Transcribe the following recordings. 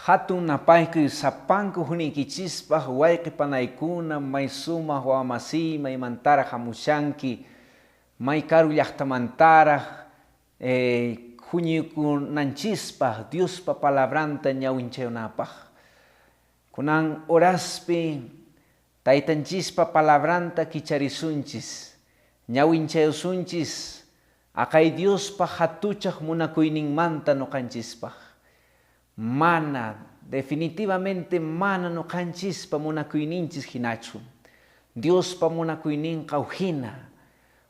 Hatun napaykuy sapanku huñuykichispaq wayqe panaykuna may sumaq wawamasiy maymantaraq hamushanki may karu llaqtamantaraq huñuykunanchispaq Diospa palabranta ñawinchayunapaq. Kunan horaspi Taytanchispa palabranta kicharisunchis, ñawinchayusunchis aqay Diospa hatuchaq munakuyninmanta noqanchispaq. Mana, definitivamente mana noqanchispa munakuyninchis hinachu. Diospa munakuyninqa hina,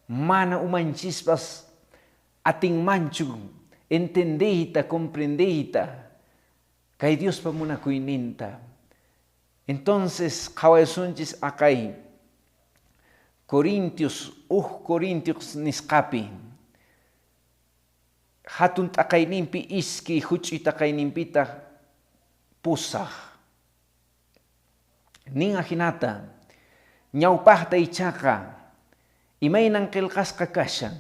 mana umanchispas atinmanchu entendeyta, comprendeyta kay Diospa munakuyninta. Entonces qhawaysunchis aqay Corintios, huk Corintios nisqapi hatun t'aqayninpi iskay huch'uy t'aqayninpitaq pusaq. Nin ajinata, ñawpaqta ichaqa imaynan qillqasqa kashan,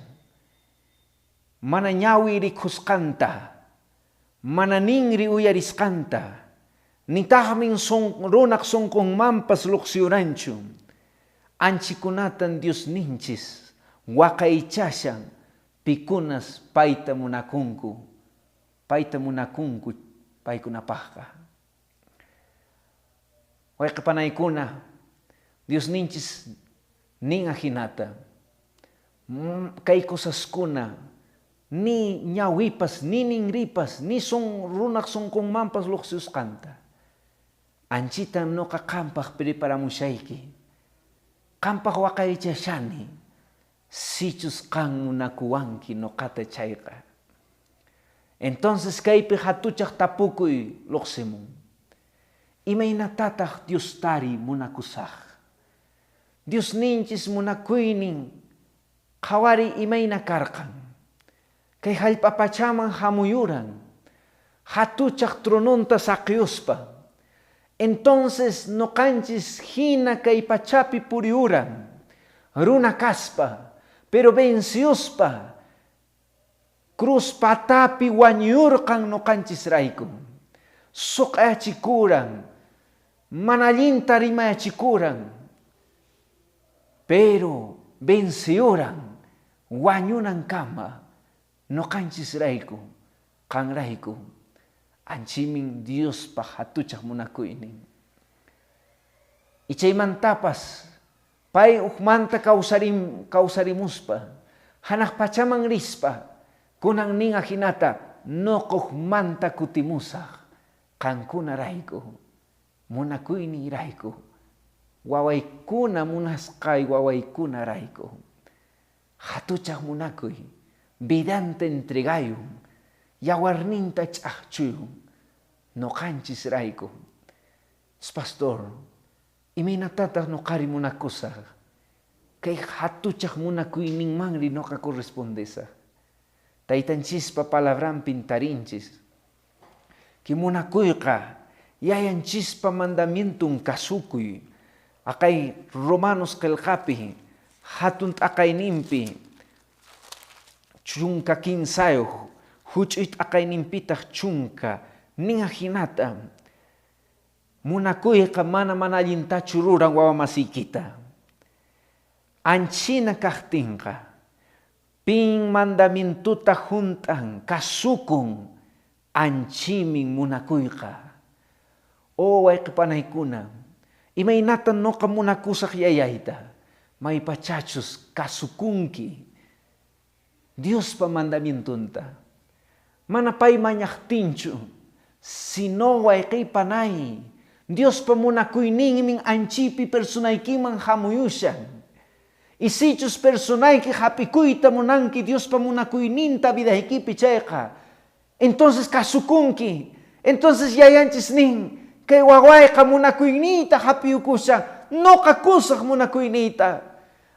mana ñawi rikhusqanta, mana ninri uyarisqanta, nitaqmin runaq sonqonmanpas luqsiyuranchu. Anchikunatan Diosninchis waqaychashan pikunas payta munakunku, payta munakunku paykunapaqqa. Wayqe panaykuna, Diosninchis nin ajinata, kay cosaskuna ni ñawipas, ni ninripas, ni runaq sonqonmanpas luqsiusqanta. Anchitan noqa qanpaq preparamushayki, qanpaq waqaychashani, sichus qan munakuwanki noqata chayqa. Entonces kaypi hatuchaq tapukuy luqsimun, Imaynatataq Diostari munakusaq? Diosninchis munakuynin qhawariy imayna karqan. Kay hallp'a pachaman hamuyuran, hatuchaq trononta saqiyuspa. Entonces noqanchis hina kay pachapi puriyuran, runa kaspa, pero venciyuspa, cruz patapi wañuyurqan noqanchisrayku. Suq'ayachikuran, mana allinta rimayachikuran, pero venciyuran wañunankama noqanchisrayku, qanrayku. Anchimin Diospa hatuchaq munakuynin. Y chaymantapas pay ukmanta kawsarimuspa, hanaq pachaman rispa, kunan nin ajinata, noqa ukmanta kutimusaq qankunarayku, munakuyniyrayku, wawaykuna munasqay wawaykunarayku. Hatuchaq munakuy, vidanta entregayun, yawarninta ch'aqchuyun, noqanchisrayku. Pastor, imaynatataq noqari munakusaq? Kay hatuchaq munakuyninmanri noqa correspondesaq. Taytanchispa palabranpin tarinchis. Ki munakuyqa yayanchispa mandamienton kasukuy. Aqay Romanos qillqapi hatun t'aqayninpi 13, huch'uy t'aqayninpitaq 10, nin ajinata, munakuyqa mana mana allintachu ruran wawamasiykita. Anchina kaqtinqa, pin mandamientuta hunt'an, kasukun, anchimin munakuyqa. O wayqe panaykuna, imaynatan noqa munakusaq yayayta, maypachachus kasukunki Diospa mandamientunta. Mana pay mañaqtinchu, sino wayqey panay, Diospa munakuyninmin anchipi personaykiman hamuyushan. Y sichus personayki hap'ikuyta munanki Diospa munakuyninta vidaykipi chayqa, entonces kasukunki. Entonces yayanchis nin, kay wawayqa munakuyniyta hap'iyukushan, noqa kusaq munakuyniyta.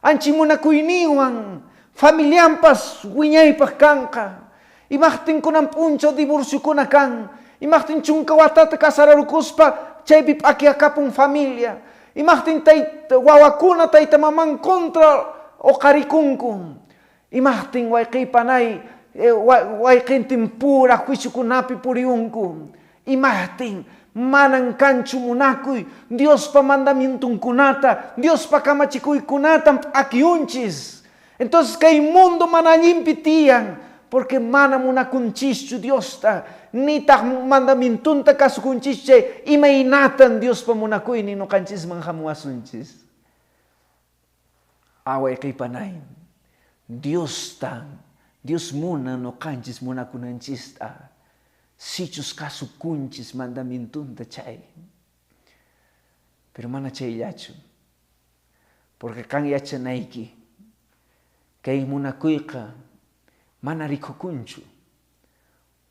Anchi munakuyninwan familianpas wiñaypaq kanqa. Imaqtin kunan p'unchaw divorciokuna kan, imaqtin 10 watata casararukuspa chaypi p'akiakapun familia, imaqtin wawakuna tayta maman contra uqarikunku, imaqtin wayqey panay wayqintin pura juiciokunapi puriyunku, Imajtin manan kanchu munakuy Diospa mandamientonkunata, Diospa kamachikuykunatan p'akiyunchis. Entonces kay mundo mana allinpi tiyan, porque mana munakunchischu Diosta, nitaq mandamientonta kasukunchischu chay, imaynatan Diospa munakuynin noqanchisman hamuwasunchis? Ah, wayqey-panay, Diostan, Dios munan noqanchis munakunanchista, sichus kasukunchis mandamientonta chay. Pero mana chayllachu, porque qan yachanayki, kay munakuyqa mana rikukunchu,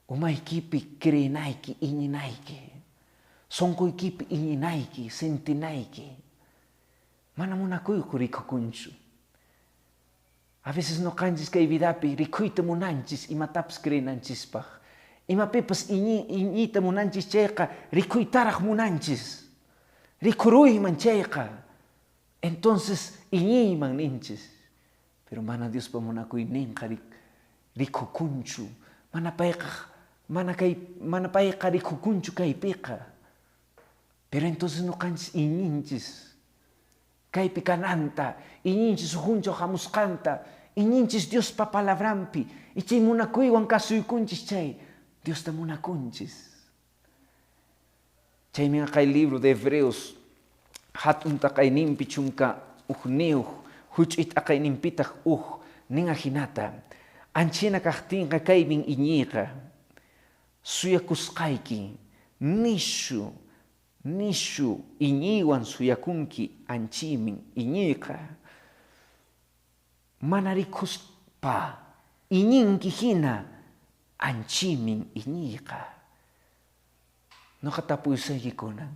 umaykipi creenayki, iñinayki, sonqoykipi iñinayki, sentinayki, mana munakuyqa rikukunchu. A veces noqanchis kay vidapi rikuyta munanchis imatapas creenanchispaq. Imapipas iñiyta munanchis chayqa rikuytaraq munanchis. Rikuruyman chayqa. Entonces iñiyman ninchis. Pero mana Diospa munakuyninqa rikukunchu. Mana payqa mana kay mana payqa rikukunchu kaypiqa. Pero entonces noqanchis iñinchis. Kaypi kananta, iñinchis uqunchaw hamusqanta, iñinchis Diospa palabranpi, y chay munakuywan kasuykunchis chay, Diosta munakunchis. Chaymi kay libro de Hebreos hatun taqayninpi 11 huch'uy taqayninpitaq 1 nin ajinata, anchina kaqtinqa kaymin iñiyqa, suyakusqayki, nishu, nishu iñiywan suyakunki anchimin iñiyqa. Mana rikuspa iñinki hina anchimin iñiyqa. Noqa tapuysayki kunan,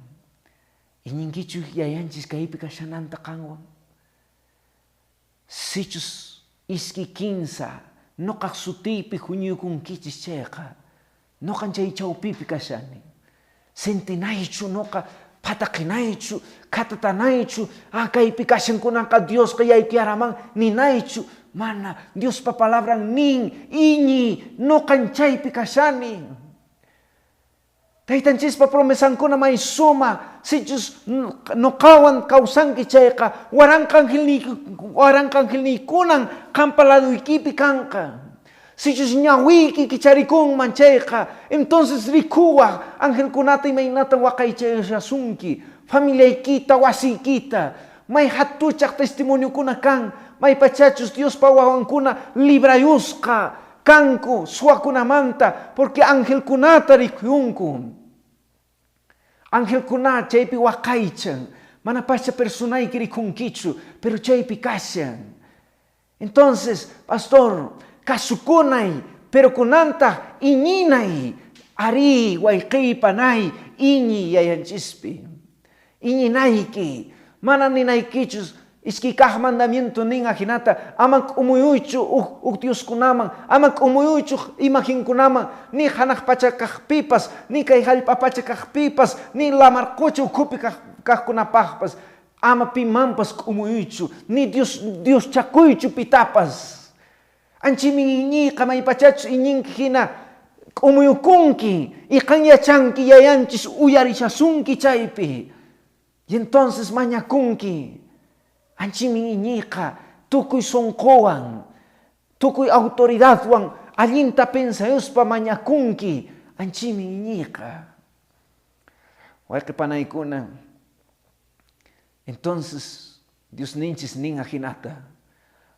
iñinkichu yayanchis kaypi kashananta qanwan? Sichus iski kinsa noqaq sutiypi huñuykunkichis chayqa, noqan chay chawpipi kashani. Sentinaychu noqa phataqinaychu, khatatanaychu, ah, kaypi kashankunanqa Diosqa yaykuyaraman ninaychu. Mana, Diospa palabran nin, iñi, noqan chaypi kashani. Taytanchispa promesankuna may suma, sichus noqawan kawsanki chayqa, waranqa angelniykunan qampa laduykipi kanqa. Sichus ñawiyki kicharikunman chayqa, entonces rikuwaq angelkunata imaynatan waqaychashasunki, familiaykita, wasiykita. May hatuchaq testimoniokuna kan, may pachachus Diospa wawankuna librayusqa kanku suwakunamanta, porque angelkunata rikuyunku. Angelkuna chaypi waqaychan, mana pacha personayki rikunkichu, pero chaypi kashan. Entonces, pastor, kasukunay, pero kunantaq iñinay, arí, wayqiy panay, iñiy yayanchispi. Iñinayki, mana ninaykichus, iskay kaq mandamiento nin ajinata, ama k'umuyuychu huk dioskunaman, ama k'umuyuychu imagenkunaman, ni hanaq pacha kaqpipas, ni kay hallp'a pacha kaqpipas, ni lamar qucha ukhupi kaqkunapaqpas, ama pimanpas k'umuyuychu, ni Dios dioschakuychu pitapas. Anchimin iñiyqa maypachachus iñinki hina k'umuyukunki, y qan yachanki yayanchis uyarishasunki chaypi. Y entonces mañakunki, anchimin iñiyqa tukuy sunquwan, tukuy autoridadwan allinta pensayuspa mañakunki, anchimin iñiyqa. Wayqi panaykuna, entonces Dios ninchis nin ajinata,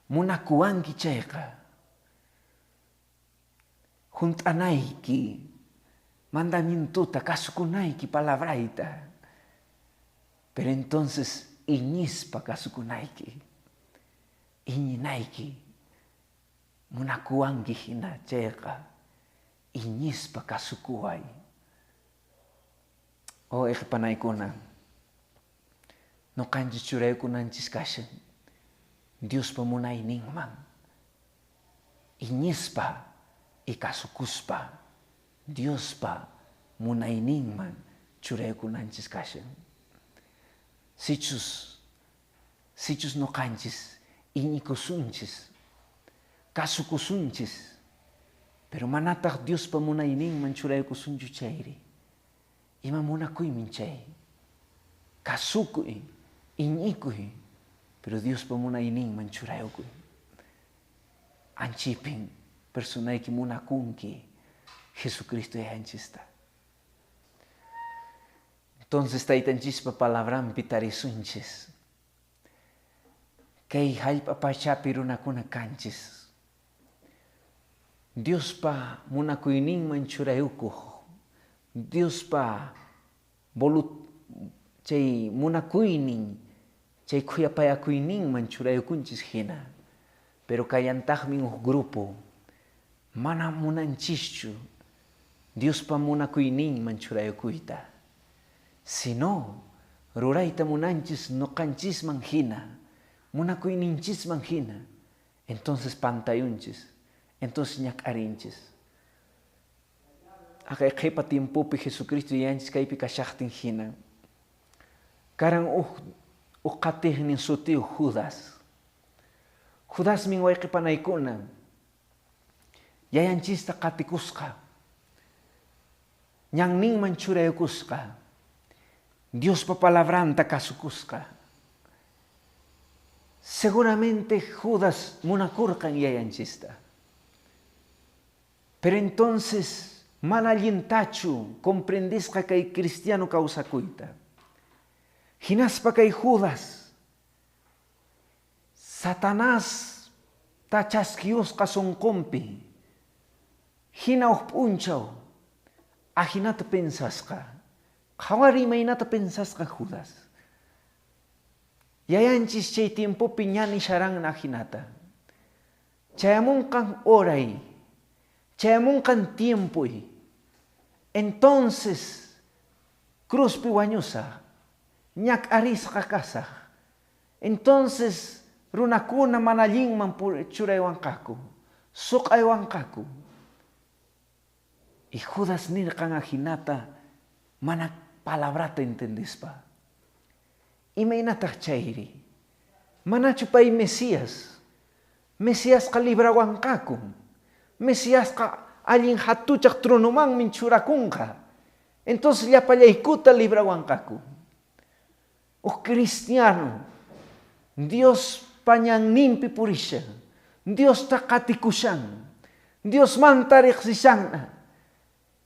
munakuwanki chayqa, hunt'anayki mandamientuta, kasukunayki palabrayta, pero entonces iñispa kasukunayki, iñinayki, munakuwanki hina chayqa, iñispa kasukuway. Oh, panaykuna, noqanchis churaykunanchis kashan Diospa munayninman, iñispa y kasukuspa Diospa munayninman churaykunanchis kashan. Sichus noqanchis iñikusunchis, kasukusunchis, pero manataq Diospa munayninman churaykusunchu chayri. Ima munakuymin chay. Kasukuy, iñikuy, pero Diospa munayninman churayukuy. Anchipin personayki munakunki Jesucristo yayanchista. Entonces taytanchispa palabranpi tarisunchis. Kay hallp'a pachapi runakuna kanchis. Diospa munakuyninman churayukuq, Diospa chay munakuynin, chay khuyapayakuyninman churayukunchis hina. Pero kallantaqmi huk grupo mana munanchischu Diospa munakuyninman churayukuyta. Sino rurayta munanchis ñuqanchisman hina, munakuyninchisman hina. Entonces pantayunchis, entonces ñak'arinchis. Haqay qhipa tiempopi Jesucristo yayanchis kaypi kashaqtin hina. Karan huk qatiqnin sutiyuq Judas. Judasmin wayqipanaykuna yayanchista qatikusqa, ñanninman churayukusqa, Diospa palabranta kasukusqa. Seguramente Judas munakurqan yayanchista. Pero entonces mana allintachu comprendisqa kay cristiano kawsakuyta. Hinaspa kay Judas Satanás tachaskiyusqa sunqunpi hina huk p'unchaw ahinata pensasqa. Qhawari imaynata pensasqa Judas. Yayanchis chay tiempopi ña nisharanna ahinata. Chayamunqan horay, chayamunqan tiempoy. Entonces cruzpi wañusaq, ñak'arisqa kasaq. Entonces runakuna mana allinman churaywanqaku, suq'aywanqaku. Y Judas nirqan ahinata mana palabrata entendispa. Imaynataq chayri? Manachu pay Mesías? Mesiasqa librawanqaku. Mesiasqa allin hatuchaq tronomanmi churakunqa. Entonces llapallaykuta librawanqaku. Huk cristiano Dios pañanninpi purishan, Diosta qatikushan, Diosmanta riqsishanna.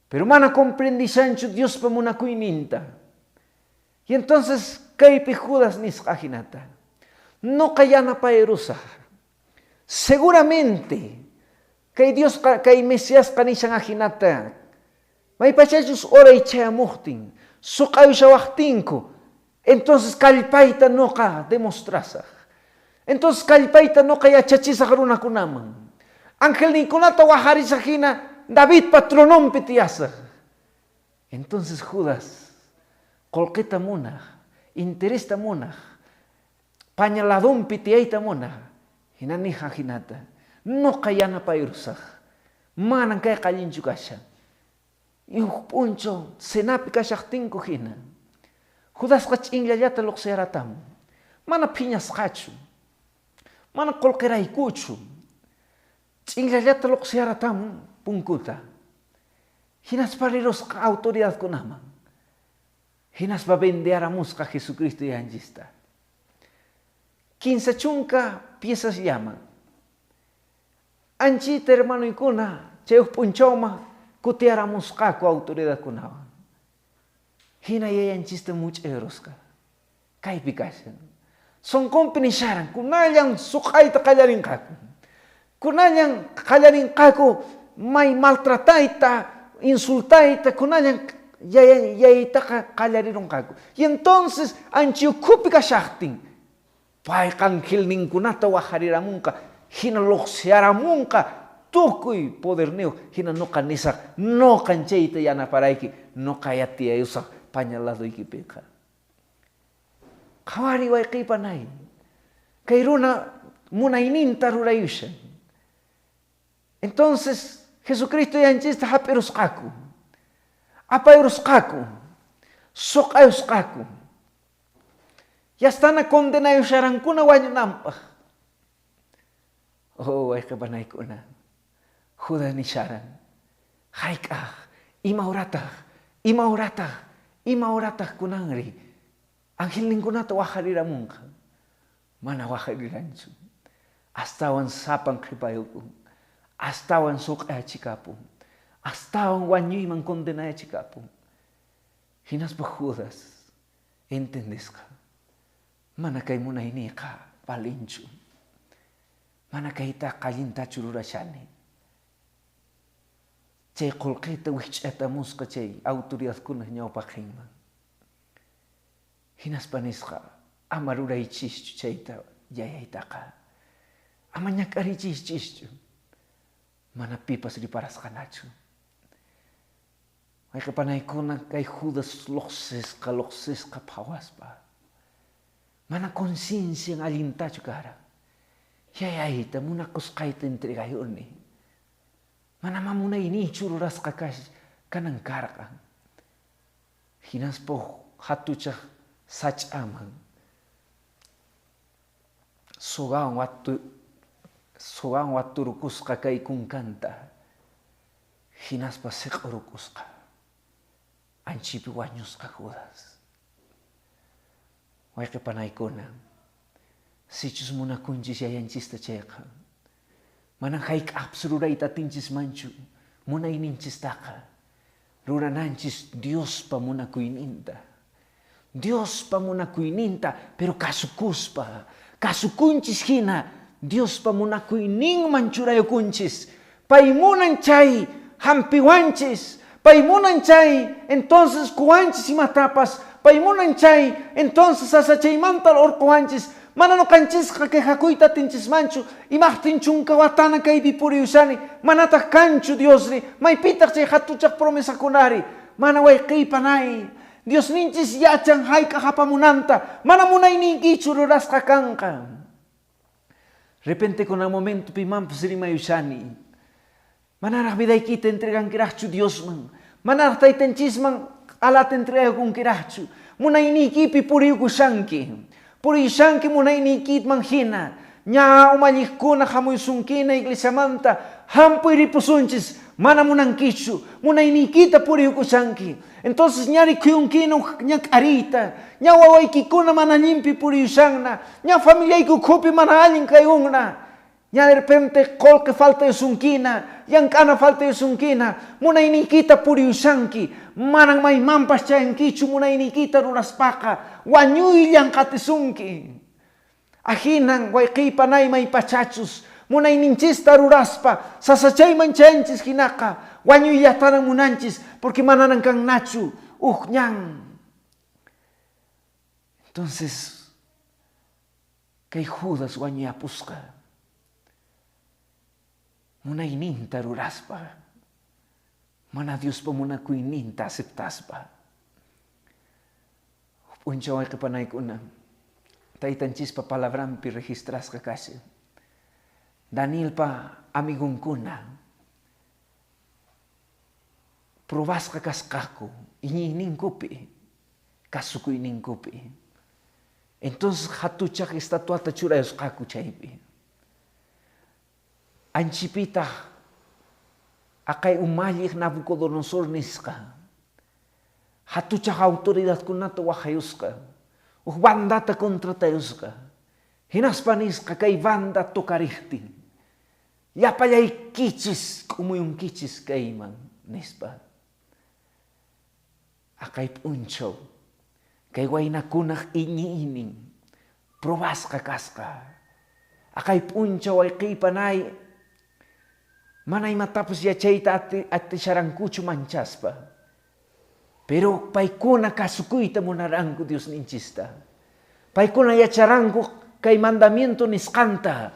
Pero mana comprendishanchu Diospa munakuyninta. Y entonces kaypi Judas nisqa hinata. Nuqa yanapayrusaq. Seguramente kay Diosqa kay Mesiasqa nishan ahinata. Maypachachus horay chayamuqtin, suq'ayushawaqtinku, entonces kallpayta nuqa demostrasaq. Entonces kallpayta nuqa yachachisaq runakunaman. Angelninkunata wajarisaq hina Davidpa trononpi tiyasaq. Entonces Judas qullqita munaq, interesta munaq, paña ladonpi tiyayta munaq, hina niqa hinata, nuqa yanapayrusaq. Manan kayqa allinchu kashan. Y huk p'unchaw cenapi kashaqtinku hina, Judasqa ch'inllallata luqsiyaratamun. Mana phiñasqachu, mana qullqiraykuchu. Ch'inllallata luqsiyaratamun punkuta. Hinaspa rirusqa autoridadkunaman. Hinaspa vendearamusqa Jesucristo yayanchista. 30 piezas llaman. Anchita hermanoykuna chay huk p'unchawman kutiyaramusqaku autoridadkunawan. Hina yayanchista much'ayrusqa. Kaypi kashan. Sunqunpi nisharan, kunallan suq'ayta qallarinqaku. Kunallan qallarinqaku may maltratayta, insultayta, kunallan yayaytaqa qallarirunqaku. Y entonces anchi ukhupi kashaqtin, payqa angelninkunata wajariramunqa, hina luqsiyaramunqa, tukuy poderniyuq, hina nuqa nisaq, nuqan chayta yanaparayki, nuqaya tiyayusaq paña ladoykipiqa. Qhawari wayqiypanay, kay runa munayninta rurayushan. Entonces, Jesucristo yanchista hap'irusqaku, apayurusqaku, suq'ayusqaku. Yastana condenayusharankuna wañunanpaq. Oh, wayqipanaykuna, Judas nisharan, hayk'aq, ima horataq, ima horataq. Ima horataq kunanri angelninkunata waqariramunqa? Mana waqariranchu. Astawan sapan qhipayukun. Astawan suq'ayachikapun. Astawan wañuyman condenayachikapun. Hinaspa Judas entendesqa. Mana kay munayniyqa valinchu. Mana kaytaqa allintachu rurashani. Chay qullqita wikch'atamusqa chay autoridadkunaq ñawpaqinman. Hinaspa nisqa, ama ruraychischu chayta yayaytaqa. Ama ñak'arichischu. Mana pipas riparasqanachu. Wayqe panaykuna kay Judas luqsisqa luqsisqa phawaspa. Mana conciencian allintachu karan. Yayayta munakusqayta entregayuni. Manamá munayniychu rurasqa kanan karqan. Hinaspa hatuchaq sach'aman sogawan waturukusqa kay kunkanta. Hinaspa siq'urukusqa. Anchipi wañusqa Judas. Wayqe panaykuna, sichus munakunchis yayanchista chayqa, manan hayk'aqpas rurayta atinchismanchu munayninchistaqa, rurananchis Diospa munakuyninta. Diospa munakuyninta, pero kasukuspa, kasukunchis hina Diospa munakuyninman churayukunchis. Pay munan chay hampiwanchis, pay munan chay entonces quwanchis imatapas, pay munan chay entonces sasachaymanta urquwanchis. Mana nuqanchisqa quejakuyta atinchismanchu, imaqtin chunka watana kaypi puriyushani, manataq kanchu Diosri, maypitaq chay hatuchaq promesakunari, mana wayqiy panay. Diosninchis yachan hayk'aq apamunanta, mana munayniykichu rurasqa kanqa. Repente kunan momento pimanpas rimayushani. Manaraq vidaykita entregankiraqchu Diosman, manaraq taytanchisman q'alata entregakunkiraqchu, munayniykipi puriyukushanki. Puriyushanki munayniykiman hina. Ña umalliqkuna hamuysunkina iglesiamanta, hampuy ripusunchis, mana munankichu, munayniykita puriyukushanki. Entonces ña rikuyunkina ñak'ariyta, ña wawaykikuna mana allinpi puriyushanna, ña familiayki ukhupi mana allin kayunna. Ña de repente qullqi faltayusunkina, llank'ana faltayusunkina, munayniykita puriyushanki, manan maymanpas chayankichu munayniykita ruraspaqa, wañuyllan qatisunki. Ahinan wayqiy panay maypachachus munayninchista ruraspa sasachayman chayanchis hinaqa, wañuyllataran munanchis, porque mananan kannachu huk ñan. Entonces, kay Judas wañuyapusqa munayninta ruraspa, mana Diospa munakuyninta aceptaspa. P'unchaw wayqe panaykuna, taytanchispa palabranpi registrasqa kashan. Danielpa amigonkuna probasqa kasqaku iñiyninkupi, kasukuyninkupi. Entonces hatuchaq estatuata churayusqaku chaypi. Anchipitaq aqay umalliq Nabucodonosor nisqa hatuchaq autoridadkunata waqayusqa, huk bandata contratayusqa. Hinaspa nisqa kay banda tocariqtin, llapallaykichis k'umuyunkichis kayman, nispa. Aqay p'unchaw kay waynakunaq iñiynin probasqa kasqa. Aqay p'unchaw wayqiy panay mana imatapas yachayta atisharankuchu manchaspa. Pero paykuna kasukuyta munaranku Diosninchista. Paykuna yacharanku kay mandamiento nisqanta,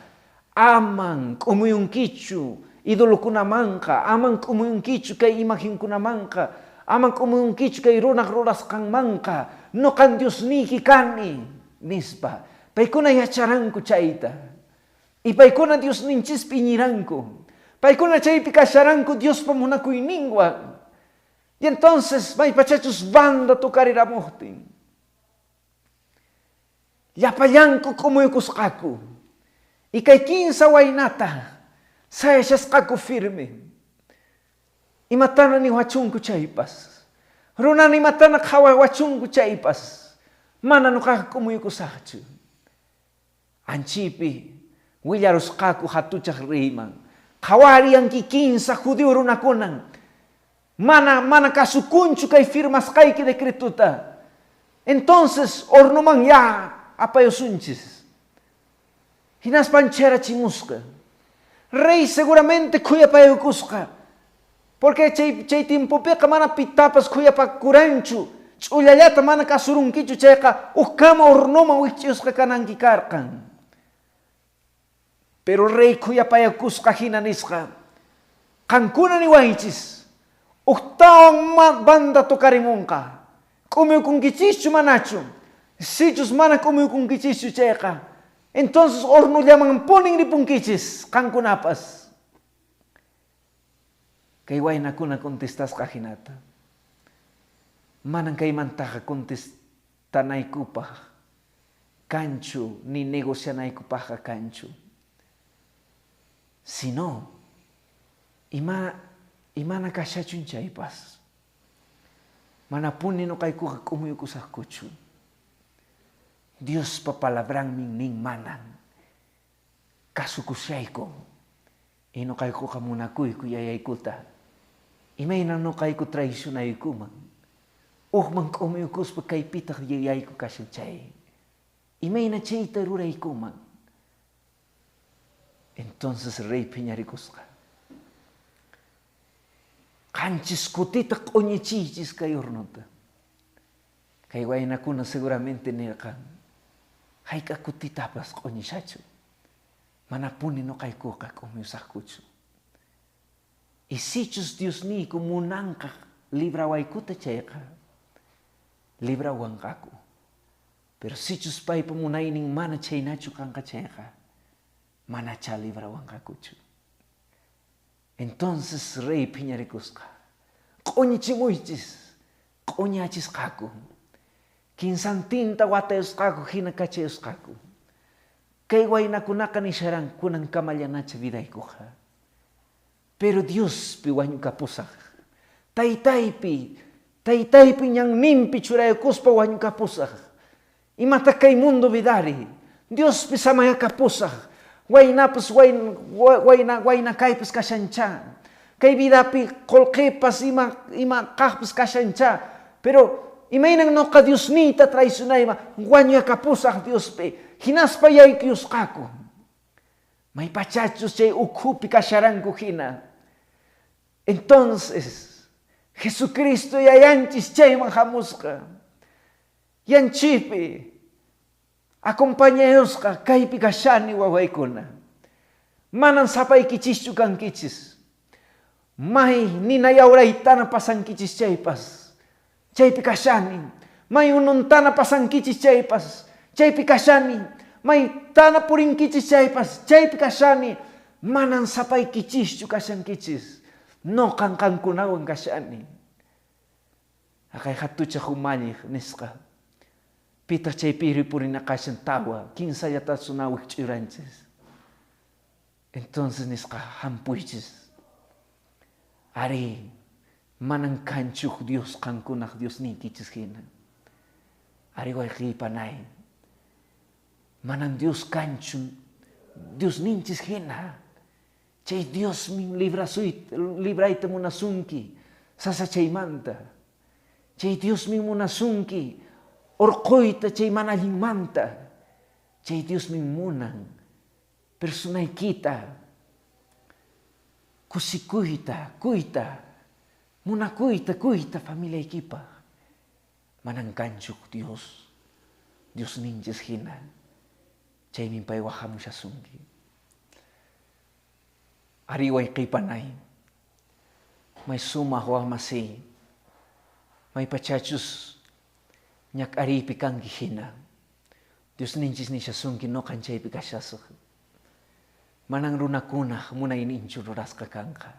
aman k'umuyunkichu idolokunamanqa, aman k'umuyunkichu kay imagenkunamanqa, aman k'umuyunkichu kay runaq rurasqanmanqa, noqan Diosniyki kani, nispa. Paykuna yacharanku chayta. Y paykuna Diosninchispi iñiranku. Paykuna chaypi kasharanku Diospa munakuyninwan. Y entonces maypachachus banda tocariramuqtin, llapallanku k'umuykusqaku. Y kay kinsa waynata sayashasqaku firme. Imatana niwachunku chaypas. Runana imatana qhawawachunku chaypas, mana nuqaqa k'umuykusaqchu. Anchipi willarusqaku hatuchaq reyman. Qhawariyanki kinsa judío runakunan. Mana, mana kasukunchu kay firmasqayki decretota. Entonces, hornoman ya apayusunchis. Hinaspan chayarachimusqa. Rey seguramente khuyapayukusqa. Porque chay, chay tiempopiqa mana pitapas khuyapakuranchu. Ch'ullallata mana kasurunkichu chayqa ukkama hornoman wikch'usqa kananki karqan. Pero rey khuyapayakusqa hina nisqa, qankuna niwaychis, uktawan banda tocarimunqa. K'umuykunkichischu manachu? Sichus mana k'umuykunkichischu chayqa, entonces hornollamanpunin ripunkichis qankunapas. Kay waynakuna contestasqa hinata. Manan kaymantaqa contestanaykupaq kanchu ni negocianaykupaqqa kanchu. Sino, ima, imana kashachun chaypas. Manapuni nuqaykuqa k'umuykusaqkuchu. Diospa palabranmi nin manan. Kasukushayku. Y nuqaykuqa munakuyku yayaykuta. Imaynan nuqayku traicionaykuman. Uqman k'umuykuspa kaypitaq yayayku kashan chay. Imayna chayta ruraykuman. Entonces rey phiñarikusqa. Qanchis kutita q'uñichiychis kay hornota. Kay waynakuna seguramente nirqan, hayk'a kutitapas q'uñishachu. Manapuni nuqaykuqa k'umuyusaqkuchu. Y sichus Diosniyku munanqa librawaykuta chayqa, librawanqaku. Pero sichus paypa munaynin mana chhaynachu kanqa chayqa, manachá librawanqakuchu. Entonces rey phiñarikusqa, q'uñichimuychis, q'uñachisqaku. Kinsantinta watayusqaku hina kachayusqaku. Kay waynakunaqa nisharan kunankamallanacha vidaykuqa. Pero Diospi wañukapusaq. Taytaypi, taytaypi ñanninpi churaykuspa wañukapusaq. Imataq kay mundo vidari? Diospi samayakapusaq. Waynapas wayna wayna kaypas kashancha. Kay vidapi qullqipas ima ima kaqpas kashancha. Pero imaynan nuqa Diosniyta traicionayman wañuyakapusaq Diospi. Hinaspa yaykuyusqaku. Maypachachus chay ukhupi kasharanku hina. Entonces, Jesucristo yayanchis chayman hamusqa. Yanchikpi acompañayusqa kaypi kashani wawaykuna. Manan sapaykichischu kankichis. May nina yawraytana pasankichis chaypas, chaypi kashani. May ununtana pasankichis chaypas, chaypi kashani. Maytana purinkichis chaypas, chaypi kashani. Manan sapaykichischu kashankichis. Noqan qankunawan kashani. Haqay hatuchaq umalliq nisqa. Pitaq chaypi ripurina kashan tawa, kinsallatachu na wikch'uranchis. Entonces nisqa hampuychis. Ari, manan kanchuq Dios qankunaq Diosniykichis hina. Ari wayqiypanay. Manan Dios kanchu Diosninchis hina. Chay Diosmin librasuyta, librayta munasunki sasachaymanta. Chay Diosmin munasunki orqoyta chay mana allinmanta. Chay Diosmin munan personaykita kusikuyta, kuyta, munakuyta, kuyta familiaykipaq. Manan kanchu Dios, Diosninchis hina. Chaymin pay wahamushasunki. Ari wayqiypanay, may sumaq wawmasiy, maypachachus ñak'ariypi kanki hina, Diosninchis nishasunki noqan chaypi kashasaq. Manan runakunaq munayninchu rurasqa kanqa.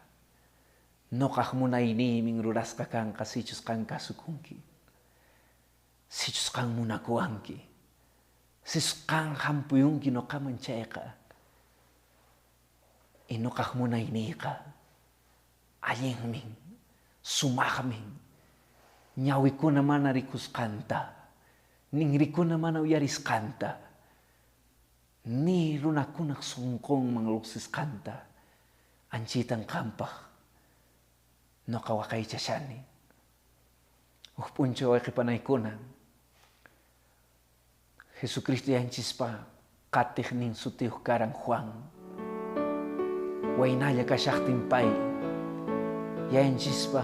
Noqaq munayniymin rurasqa kanqa sichus qan kasukunki. Sichus qan munakuwanki. Sichus qan hampuyunki noqaman chayqa. Y noqaq munayniyqa allinmin, sumaqmin. Ñawikuna mana rikusqanta, ninrikuna mana uyarisqanta, ni runakunaq sunqunman lluqsisqanta anchitan qampaq noqa waqaychashani. Huk p'unchaw wayqipanaykuna, Jesucristo yanchispa qatiqnin sutiyuq karan Juan. Waynalla kashaqtin pay yayanchispa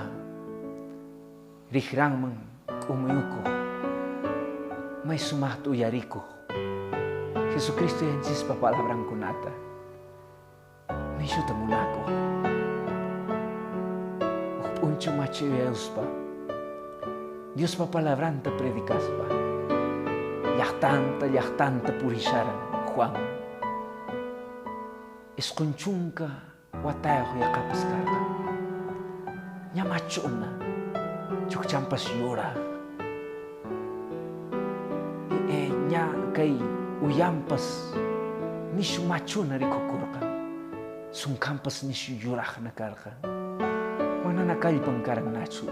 rijranman k'umuyukuq, may sumaqta uyarikuq Jesucristo yanchispa palabrankunata nishuta munakuq. Huk p'unchaw machuyayuspa Diospa palabranta predicaspa llaqtanta llaqtanta purisharan Juan. 90 watayuq yaqapas karqan. Ña machuna, chukchanpas yuraq. Ña kay uyanpas nishu machuna rikukurqan. Sunkhanpas nishu yuraqna karqan. Manana kallpan karannachu.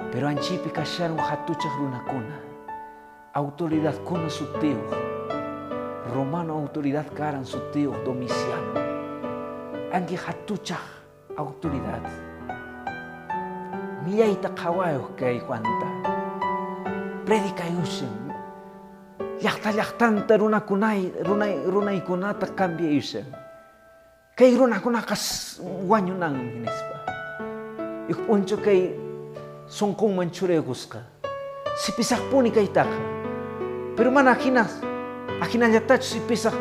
Pero anchipi kasharan hatuchaq runakuna, autoridadkuna sutiyuq, romano autoridad karan sutiyuq Domiciano. Anki hatuchaq autoridad. Millayta qhawayuq kay Juanta. Predicayushan. Llaqta llaqtanta runakunay runaykunata cambiayushan. Kay runakunaqa wañunanmi nispa. Huk p'unchaw kay sunqunman churaykusqa. Sipisaqpuni kaytaqa. Pero mana ajinallatachu sipisaq,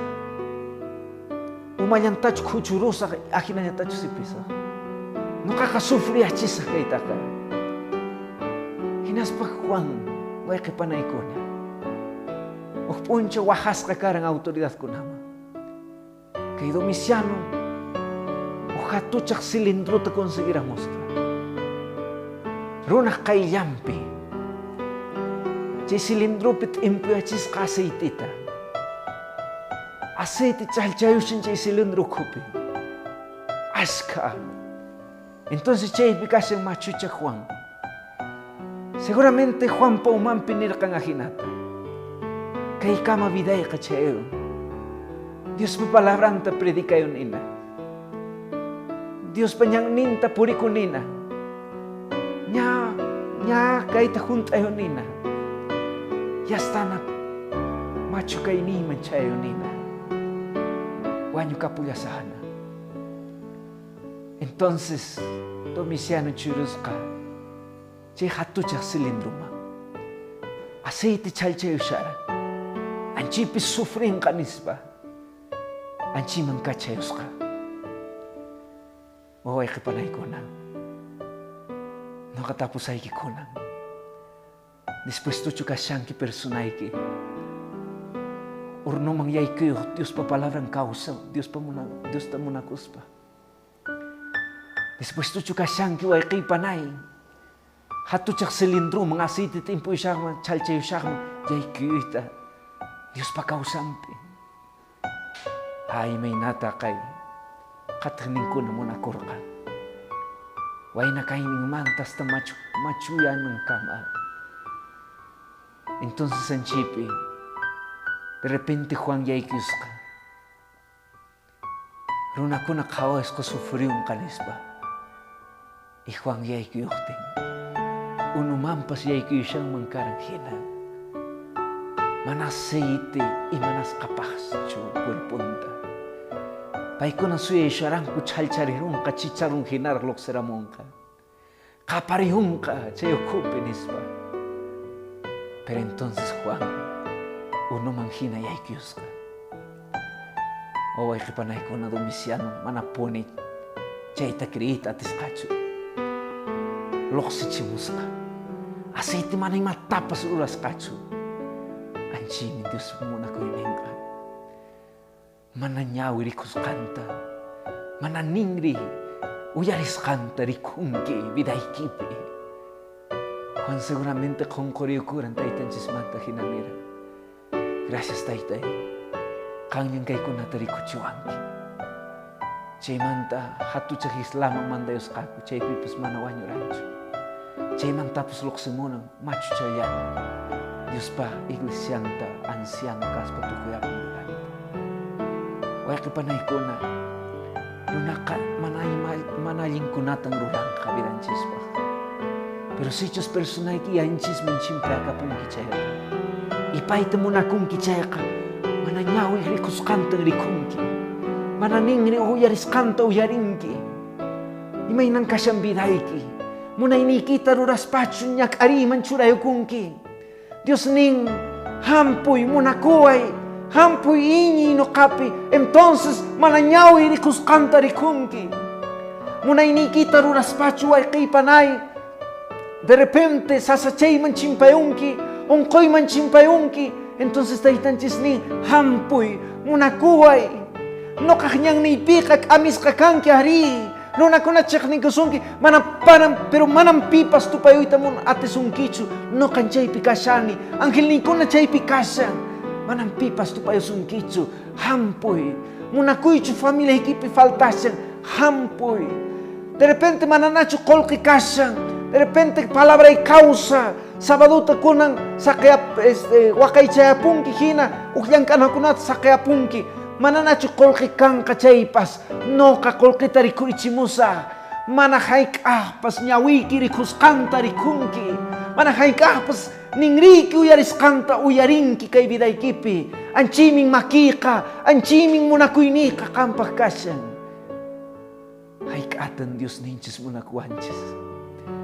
umallantachu khuchurusaq, ajinallatachu sipisaq. Noqaqa sufriyachisaq kaytaqa. Hinaspa Juan wayqipanaykuna. Huk p'unchaw waqasqa karan autoridadkunaman. Kay Domiciano huk hatuchaq cilindrota conseguiramusqa. Runaq qayllanpi chay cilindropi t'impuyachisqa aceitita. Aceite challchayushan chay cilindro ukhupi. Ashka. Entonces chaypi kashan machucha Juan. Seguramente Juanpa umanpi nirqan ajinata. Kaykama vidayqa chayun. Diospa palabranta predicayunina. Diospa ñanninta purikunina. Ña, ña kayta hunt'ayunina. Yastana machu kayniyman chayunina. Wañukapullasaqna. Entonces Domiciano churusqa chay hatuchaq cilindroman. Aceite challchayusharan. Anchipi sufrinqa nispa. Anchiman kachayusqa. Wawayqipanaykuna. Noqa tapusaykikunan. Dispuestochu kashanki personayki. Hornoman yaykuyuq Diospa palabran kawsa, Diospa Diosta munakuspa. Dispuestochu kashanki wayqiypanay. Hatuchaq cilindroman aceite t'impuyushaqman challchayushaqman yaykuyta Diospa kawsanpi. Ay, imaynata kay qatiqninkuna munakurqan. Wayna kayninmanta hasta machuyanankama. Entonces anchipi, de repente Juan yaykuyusqa. Runakuna qhawasqa sufriunqa nispa. Y Juan yaykuyuqtin, unumanpas yaykuyushanman karan hina. Mana aceite imanasqapaschu cuerponta. Paykuna suyayusharanku challcharirunqa chicharun hinaraq lluqsiramunqa. Qapariyunqa chay ukhupi nispa. Pero entonces Juan unuman hina yaykuyusqa. Wawayqipanaykuna Domiciano manapuni chayta creeyta atisqachu. Lluqsichimusqa. Aceite mana imatapas rurasqachu. Anchimi Dios munakuyninqa. Mana ñawi rikusqanta, mana ninri uyarisqanta rikunki vidaykipi. Juan seguramente qunquriykuran taytanchismanta hina nira. Gracias taytay. Qanllan kaykunata rikuchiwanki. Chaymanta hatuchaq islaman mandayusqaku, chaypipas mana wañuranchu. Chaymantapas lluqsimunan machuchallana Diospa iglesianta anciano kaspa tukuyapun vidanta. Wayqi panaykuna, runaqa mana allinkunatan ruranqa vidanchispaq. Pero sichus personayki yanchisman chimpakapunki chayqa, y payta munakunki chayqa, mana ñawi rikusqantan rikunki, mana ninri uyarisqanta uyarinki. Imaynan kashan vidayki, munayniykita ruraspachu ñak'ariyman churaykunki. Dios nin, hampuy munakuway, hampuy iñiy nuqapi, entonces mana ñawi rikusqanta rikunki. Munayniykita ruraspachu wayqiypanay, de repente sasachayman chimpayunki, unquyman chimpayunki, entonces taytanchis nin, hampuy, munakuway, nuqaq ñanniypiqa k'amisqa kanki arí, runakuna chiqnikusunki, mana paran, pero manam pipas tupayuyta mun atisunkichu, nuqan chaypi kashani, angelniykuna chaypi kashan, manam pipas tupayusunkichu, hampuy, munakuychu familiaykipi faltashan, hampuy. De repente mananachu qullqi kashan, de repente palabray causa, sabaduta kunan saqea waqaychayapunki hina, huk llank'anakunata saqeyapunki, mananachu qullqi kanqa chaypas, nuqa qullqita rikurichimusaq, mana hayk'aqpas ñawiyki rikusqanta rikunki, mana hayk'aqpas ninriyki uyarisqanta uyarinki kay vidaykipi, anchiymin makiyqa, anchiymin munakuyniyqa qampaq kashan. Hayk'atan Dios ninchis munakuwanchis,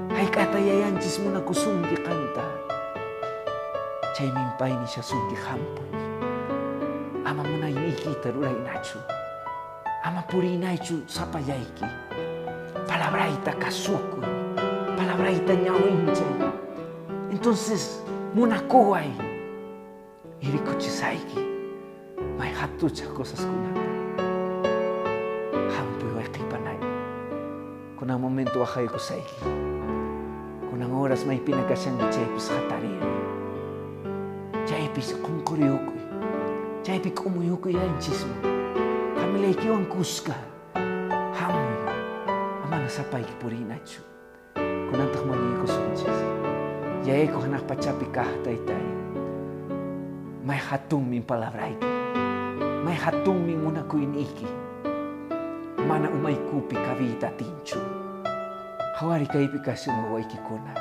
hayk'ata yayanchis munakusunki qanta, chaymin pay nishasunki hampuy, ama munayniykita ruraynachu, ama puriynaychu sapallayki, palabrayta kasukuy, palabrayta ñawinchay, entonces munakuway y rikuchisayki may hatuchaq cosaskunata. Hampuy wayqiypanay, kunan momento waqaykusayki, kunan horas maypina kashanki chaypis hatariruy, chaypis qunquriyukuy, chaypi k'umuyukuy yanchisman, familiaykiwan kuska hamuy, amana sapayki purinachu. Kunantaq mañaykusunchis, Yayayku hanaq pachapi kaq taytay, may hatunmin palabrayki, may hatunmin munakuyniyki, mana umaykupi kabiyta atinchu. Qhawari kaypi kashan wawaykikuna,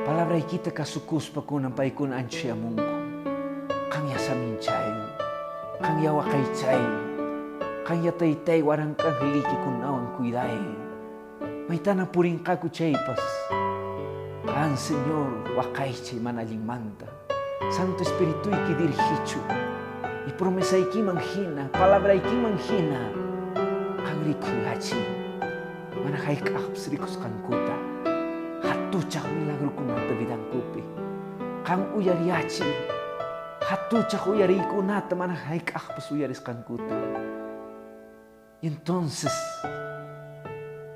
palabraykita kasukuspa kunan paykuna anchuyamunku, qanya saminchay, qanya waqaychay, qanya taytay waranqa angelykikunawan cuiday. Maytana purinqaku chaypas, qan Señor waqaychay mana allinmanta, Santo Espirituyki dirigichu, y promesaykiman hina, palabraykiman hina, qan rikuyachiy, mana hayk'aqpas rikusqankuta, hatuchaq milagrukunata vidankupi, qan uyariyachiy, hatuchaq uyariykunata mana hayk'aqpas uyarisqankuta. Y entonces,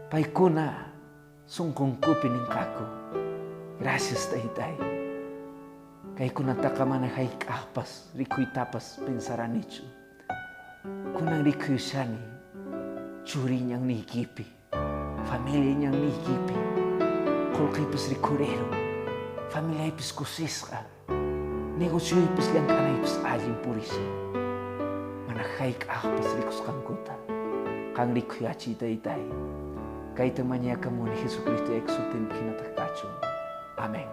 paykuna sunqunkupi ninqaku, gracias taytay, kaykunataqa mana hayk'aqpas rikuytapas pensaranichu, kunan rikuyushani churiy ñanniykipi, familia ñanniykipi, qullqiypis rikhuriru, familiaypis kusisqa, negocioypis llank'anaypis allin purishan, mana hayk'aqpas rikusqankuta, qan rikuyachiy taytay, kayta mañakamuni Jesucristo yayku sutinpi hinataq kachun. Amén.